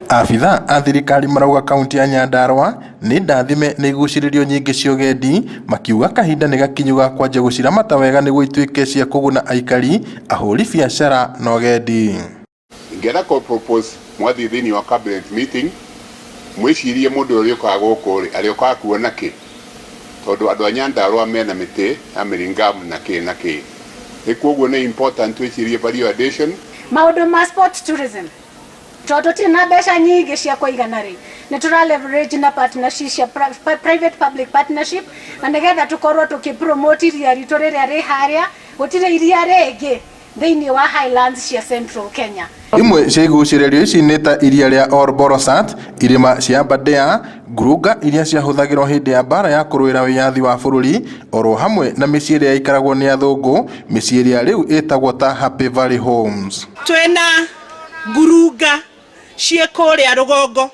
Abithaa a thirikari marauga kaunti ya Nyandarua nĩ ndathime nĩ igucĩrĩrio nyingĩ cia ũgendi, makiuga kahinda nĩ gakinyu ga kwanjia gũciramata wega nĩguo ituĩke cia kũguna aikari, ahũri biacara na ũgendi. Ingĩenda kũ propose mwathiĩ thĩinĩ wa cabinet meeting mwĩcirie mũndũ ũrĩa ũrĩũkaga gũkũ rĩ arĩũkaga kuona kĩ, tondũ andũ a Nyandarua mena mĩtĩ ya mĩringamu na kĩ na kĩ. Rĩ koguo nĩ important twĩcirie value addition. Maũndũ ma sport tourism, tondũ tũtirĩ na mbeca nyingĩ cia kũigana rĩ, nĩ tũra leverage na partnership cia private public partnership, na nĩgetha tũkorwo tũkĩ promote iria ritũ rĩrĩa rĩ harĩa. Gũtirĩ iria rĩngĩ thĩinĩ wa highlands cia Central Kenya. Imwe cia igucĩrĩrio ici nĩ ta iria rĩa Ol Borosat, irĩma cia Aberdare, ngurunga iria ciahũthagĩrwo hĩndĩ ya mbara ya kũrũĩra wĩyathi wa bũrũri, oro hamwe na mĩciĩ ĩrĩa yaikaragwo nĩ athũngũ, mĩciĩ ĩrĩa rĩu ĩtagwo ta Happy Valley Homes. Twĩna ngurunga ciĩ kũrĩa rũgongo,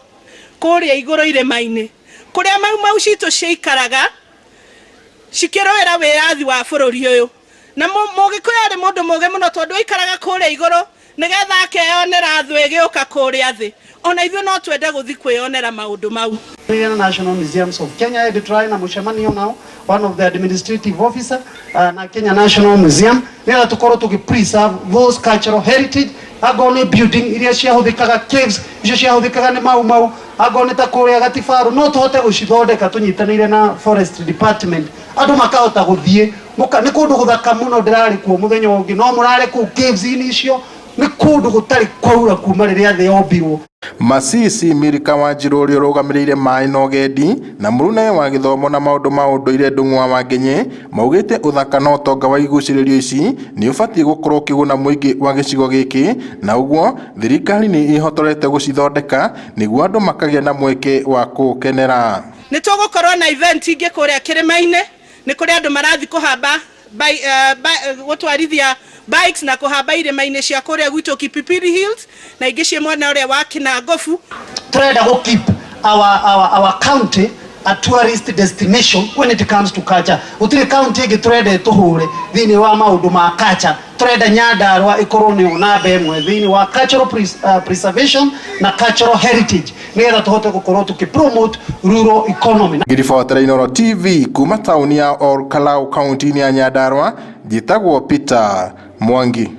kũrĩa igũrũ irĩma-inĩ, kũrĩa Mau Mau citũ ciaikaraga cikĩrũĩra wĩyathi wa bũrũri ũyũ. Na Mũgĩkũyũ arĩ mũndũ mũgĩ mũno, tondũ aikaraga kũrĩa igũrũ nĩgetha akeyonera thũ ĩgĩũka kũrĩa thĩ. Ona ithuĩ no twende gũthiĩ kwĩyonera maũndũ mau. National Museums of Kenya ĩndĩ tũrarĩ na mũcemanio nao, one of the administrative officer na Kenya National Museum, nĩgetha tũkorwo tũgĩ preserve those cultural heritage, angorwo nĩ building iria ciahũthĩkaga, caves icio ciahũthĩkaga nĩ Mau Mau, angorwo nĩ ta kũrĩa Gatibaru, no tũhote gũcithondeka tũnyitanĩire na forest department, andũ makahota gũthiĩ. Nĩ kũndũ gũthaka mũno. Ndĩrarĩ kuo mũthenya ũngĩ, no mũrare kũu caves-inĩ icio. Nĩ kũndũ gũtarĩ kwaura kuma rĩrĩa thĩ yombirwo. Masisi Milka Wanjiru, ũrĩa ũrũgamĩrĩire maĩ na ũgendi, na mũrunawe wa gĩthomo na maũndũ ma ũndũire Ndung'u wa Wangĩnyĩ, maugĩte ũthaka na ũtonga wa igucĩrĩrio ici nĩ ũbatiĩ gũkorwo ũkĩguna mũingĩ wa gĩcigo gĩkĩ, na ũguo thirikari nĩ ĩhotorete gũcithondeka nĩguo andũ makagĩa na mweke wa kũũkenera. Nĩ tũgũkorwo na event ingĩ kũrĩa kĩrĩma-inĩ. Nĩ kũrĩ andũ marathiĩ kũhamba gũtwarithia bikes na kũhamba irĩma-inĩ cia kũrĩa gwitũ Kipipiri Hills, na ingĩ ciĩ mwena ũrĩa wa Kinangofu. Turenda go keep our county a tourist destination when it comes to culture. Gũtirĩ county ĩngĩ tũrenda ĩtũhũre thĩinĩ wa maũndũ ma culture. Tũrenda Nyandarua ĩkorwo nĩyo namba ĩmwe thĩinĩ wa cultural preservation na cultural heritage, nĩgetha tũhote gũkorwo tũkĩ promote rural economy. Ngĩribotera Inooro TV kuma taũni ya Ol Kalou, kaunti-inĩ ya Nyandarua, njĩtagwo Peter Mwangi.